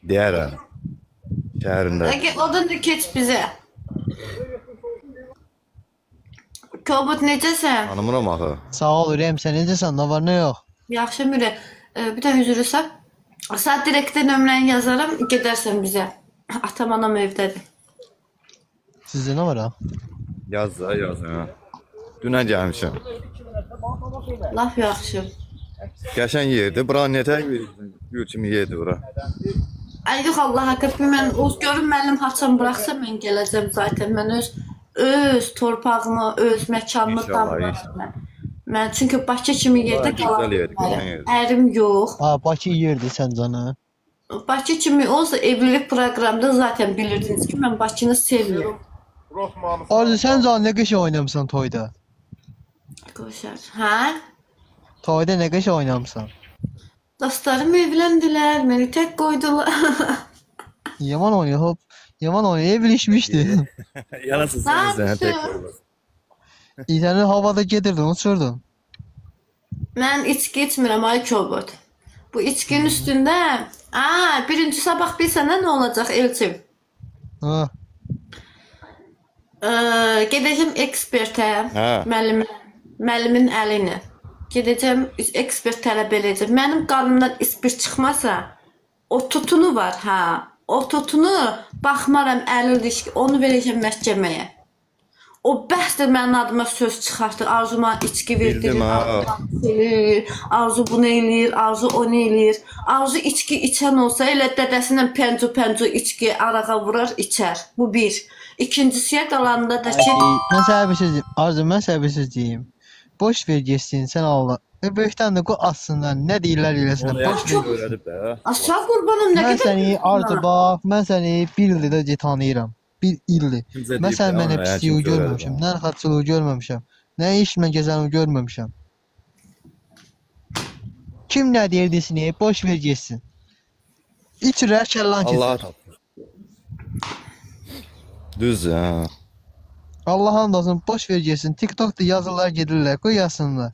Deyərəm. Şəhərində. Oradan da keç bizə. Kobud necəsən? Tanımıram axı. Sağ ol ürəyim, sən necəsən? Nə var, nə yox? Yaxşı Mürə. Bir də hüzurlusa. Saat direktə nömrəni yazaram, gedərsən bizə. Atam anam evdədir. Sizdə nə var ha? Yaz da, yaz. Hə. Dünən gəlmişəm. Laf yaxşı. Qəşəng yerdir. Bura niyə tək gül kimi yerdir bura. Ay yox Allah haqqı, mən o görüm müəllim haçan buraxsa mən gələcəm zaten. Mən öz torpağımı, öz məkanımı damlaram. Mən çünki Bakı kimi yerdə qala bilmərəm. Ərim yox. Ha, Bakı yerdir sən canım. Bakı kimi olsa evlilik proqramda zaten bilirdiniz ki, mən Bakını sevmirəm. Arzu, sən canım nə qəşəng oynamısan toyda? Qoşar. Hə? Toyda nə qəşəng oynamısan? Dostlarım evləndilər, məni tək qoydular. Yaman oynuyor, hop. Yaman oynuyor, evlişmişdi. Yalasın sən tək qoydular. İntərnet havada gedirdin, uçurdun. Mən içki içmirəm, ay kobud. Bu içkinin üstündə... Birinci sabah bilsən nə olacaq, Elçin? Hə. Gedəcəm ekspertə, müəllimin əli ilə. Gedəcəm, ekspert tələb eləyəcəm. Mənim qanımdan ispir çıxmasa, o tutunu var, hə. O tutunu baxmaram, əlil ilişki, onu verəcəm məhkəməyə. O bəhsdir mənim adıma söz çıxartır, Arzu mənə içki verdirir, Arzu bunu eləyir, Arzu onu eləyir. Arzu içki içən olsa elə dədəsinə pəncü-pəncü içki arağa vurar, içər. Bu bir. İkincisiyə qalanda da ki... Mən sənə bir söz deyim, Arzu, mən sənə bir söz deyim. Boş ver geçsin, sən Allah. Böyükdən də qoy atsınlar, nə deyirlər eləsinlər. Boş ver. Sağ qurbanım, nə qədər... Mən səni, Arzu, bax, mən səni bir ildir də tanıyıram. Bir ildir. Mən sən mənə pisliyi görməmişəm, nə narahatçılığı görməmişəm, nə işlə gəzənimi görməmişəm. Kim nə deyir desin, boş ver geçsin. İçirər, kəllan keçir. Allaha tapır. Düz, hə. Allah and olsun, boş ver geçsin. TikTokda yazırlar, gedirlər, qoy yazsınlar.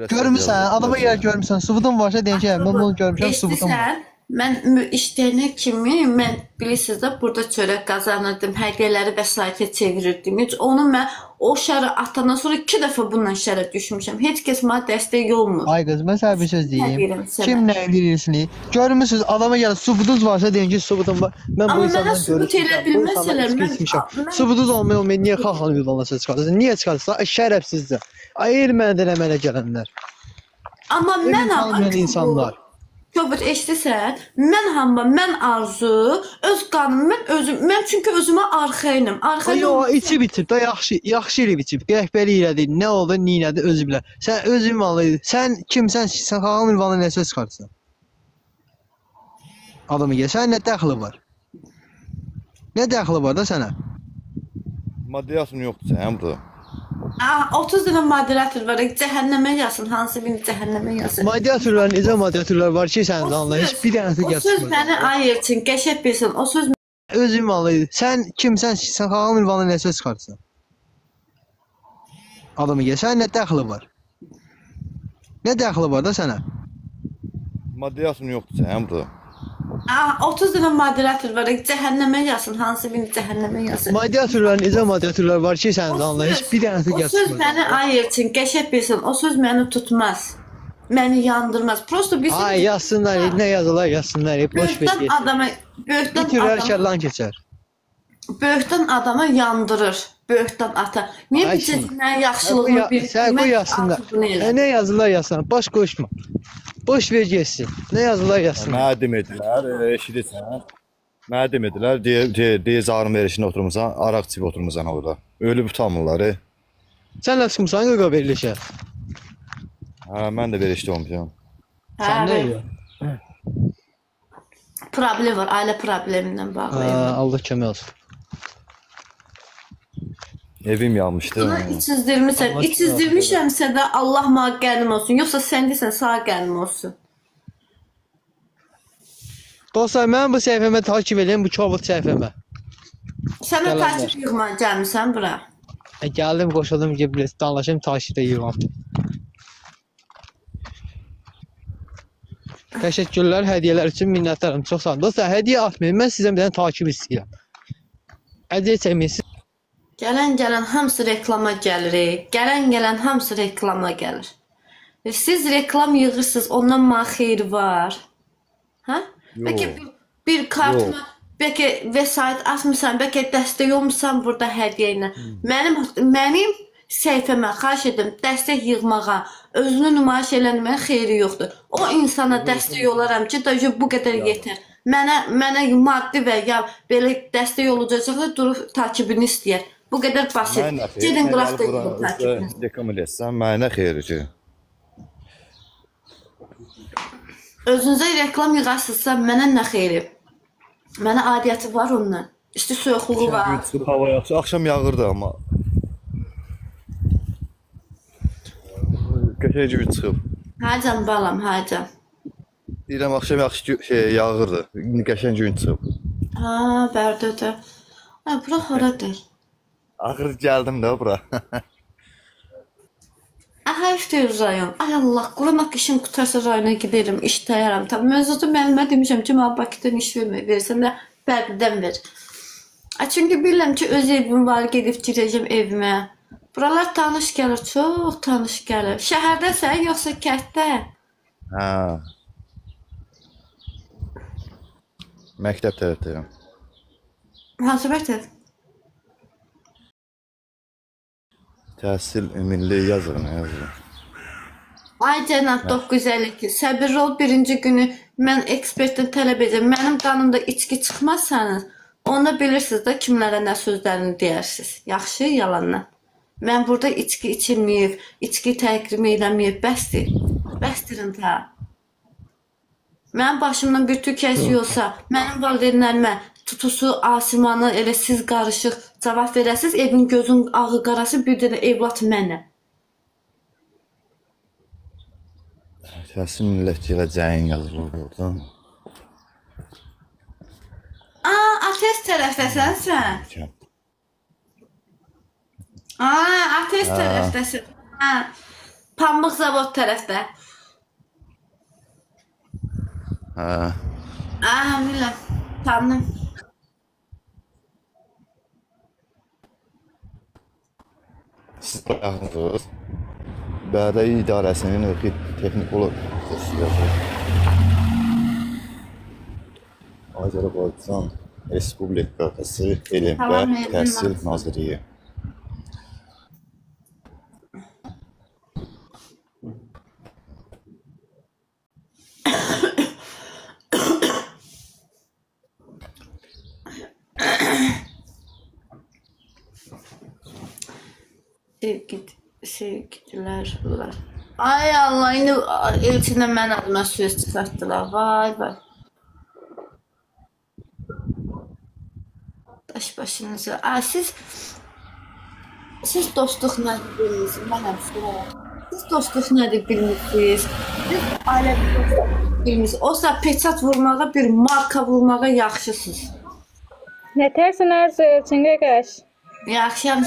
Görmüsən, adama gəlir görmüsən, subudun varsa deyim ki, mən bunu görmüşəm, subudum var. Mən işləyənə kimi, mən bilirsiniz də, burada çörək qazanırdım, hədiyyələri vəsaitə çevirirdim. Heç onu mən o şərə atandan sonra 2 dəfə bununla şərə düşmüşəm. Heç kəs mənə dəstək olmur. Ay qız, mən sənə bir söz deyim. Kim nə eləyir eləsin? Görmüsünüz, adama gəlir, subuduz varsa deyim ki, subudum var. Mən bu insandan görmüşəm, bu insandan içki içmişəm. Subuduz olmaya olmaya niyə xalqanı ünvanla söz çıxardırsın? Niyə çıxardırsın? Ay şərəfsizcə. Ay erməni də mənə gələnlər. Amma mən insanlar. Kobud, eşidirsən? Mən hamma, mən Arzu, öz qanım, mən özüm, mən çünki özümə arxayınım. Yox, içib içib da yaxşı, yaxşı eləyib içib. Rəhbəri elədi, nə oldu, nə elədi, özü bilər. Sən öz ünvanlı, sən kimsən, sən xalqın ünvanı nə söz çıxartsan? Adamı gəl, sən nə dəxli var? Nə dəxli var da sənə? Maddiyyatın yoxdur sənin burada. 30 dənə moderator var, cəhənnəmə yazsın, hansı birini cəhənnəmə yazsın. Moderatorlar, necə moderatorlar var ki, sən anla, heç bir dənəsi gəlsin. O söz məni ayırçın, qəşəng bilsin, o söz... Öz ünvanlı, sən kimsən, sən xalqın ünvanı nə söz çıxartsan? Adamı gəl, sən nə dəxli var? Nə dəxli var da sənə? Maddiyyatın yoxdur sənin burada. 30 dənə moderator var, cəhənnəmə yazsın, hansı birini cəhənnəmə yazsın. Moderatorlar, necə moderatorlar var ki, sən anla, heç bir dənəsi gəlsin. O söz məni ayırçın, qəşəng bilsin, o söz məni tutmaz, məni yandırmaz. Prosto bilsin... Ay, yazsınlar, nə yazırlar, yazsınlar, boş ver geçsin. Bitirər, kəllan keçər. Böyükdən adamı yandırır, böyükdən ata. Niyə bilsin, mən yaxşılığımı bilsin, sən qoy yazsınlar, nə yazırlar, yazsınlar, baş qoşma. Boş ver geçsin. Nə yazırlar yazsınlar. Mənə demədilər, eşidirsən. Mənə demədilər, deyə zarın verişində oturmuşsan, araq içib oturmuşsan orada. Ölüb utanmırlar. Sən nə çıxmısan qaqa verilişə? Hə, mən də verilişdə olmuşam. Sən nə yiyor? Problem var, ailə problemindən bağlı. Allah kömək olsun. Evim yanmışdı. Bunu içizdirmişəm. İçizdirmişəmsə də Allah mənə qənim olsun. Yoxsa sən deyirsən, sağ qənim olsun. Dostlar, mən bu səhifəmə takip edeyim, bu kobud səhifəmə. Sən də takip yığma gəlmirsən bura. Gəldim, qoşuldum ki, danlaşayım, takip də yığmam. Təşəkkürlər hədiyyələr üçün, minnətdaram. Çox sağ olun. Dostlar, hədiyyə atmayın. Mən sizdən bir dənə takip istəyirəm. Əziyyət çəkməyin. Gələn hamısı reklama gəlir. Gələn hamısı reklama gəlir. Siz reklam yığırsınız, ondan mənə xeyir var. Hə? Bəlkə bir kartıma, bəlkə vəsait atmısan, bəlkə dəstək olmusan burada hədiyyə ilə. Mənim səhifəmə xahiş edirəm, dəstək yığmağa, özünü nümayiş eləməyə xeyri yoxdur. O insana dəstək olaram ki, da bu qədər yetər. Mənə maddi və ya belə dəstək olacaqsa durub takibini istəyər. Bu qədər basit. Gedin qıraq da yığın takibini. Reklam eləyəsən, mənə xeyri ki. Özünüzə reklam yığarsınızsa, mənə nə xeyri? Mənə adiyyəti var ondan. İsti soyuqluğu var. Hava yaxşı, axşam yağırdı amma. Qəşəng gün çıxıb. Hə can balam, hə can. Deyirəm, axşam yaxşı yağırdı. Qəşəng gün çıxıb. Ha, bərdədir. Ay, bura haradır? Axır gəldim də bura. Həyif deyir rayon. Ay Allah, quramaq işim qutarsa rayona giderim, iş tayaram. Tabii mən zaten müəllimə demişəm ki, mənə Bakıdan iş vermə, versən də Bərdədən ver. Çünki bilirəm ki, öz evim var, gedib girəcəm evimə. Buralar tanış gəlir, çox tanış gəlir. Şəhərdəsən, yoxsa kənddə? Hə. Məktəb tərəfdəyəm. Hansı məktəb? Təhsil milli yazır, nə yazır? Ay cənab 952, səbirli ol, birinci günü mən ekspertdən tələb edirəm. Mənim qanımda içki çıxmazsanız, onu bilirsiniz də kimlərə nə sözlərini deyərsiniz. Yaxşı, yalandan. Mən burada içki içilməyib, içki təqdim eləməyib, bəsdir. Bəsdirin ta. Mənim başımdan bir tük əsi olsa, mənim valideynlərimə tutusu, asimanı elə siz qarışıq cavab verəsiniz, evin gözün ağı qarası bir dənə evlat mənə. Təhsil millət gələcəyin yazılır orada. Aa, ATS tərəfdəsən sən. Aa, ATS tərəfdəsən. Pambıq zavod tərəfdə. Hə. Aa, biləm, tanıdım. Siz yaxınsınız. Bərdə idarəsinin texnikoloq yazır. Azərbaycan Respublikası Elm və Təhsil Nazirliyi. Sevgilər bunlar. Ay Allah, indi Elçinə mən adıma söz çıxartdılar. Vay vay. Daş başınıza. Ay, siz dostluq nədir bilmirsiniz? Mənəm sizə. Siz dostluq nədir bilmirsiniz? Siz ailə dostluq bilmirsiniz. Oysa peçat vurmağa, bir marka vurmağa yaxşısınız. Nətərsən Arzu, Elçin qaqaş? Yaxşıyam.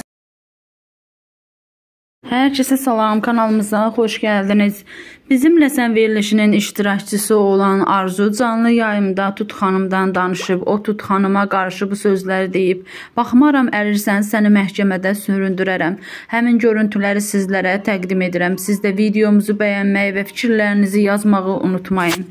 Herkese salam, kanalımıza hoş geldiniz. Bizimle Sən verilişinin iştirakçısı olan Arzu canlı yayımda Tut xanımdan danışıb, o Tut xanıma qarşı bu sözləri deyib. Baxmaram ərirsən, səni məhkəmədə süründürərəm. Həmin görüntüləri sizlərə təqdim edirəm. Siz də videomuzu bəyənməyi və fikirlərinizi yazmağı unutmayın.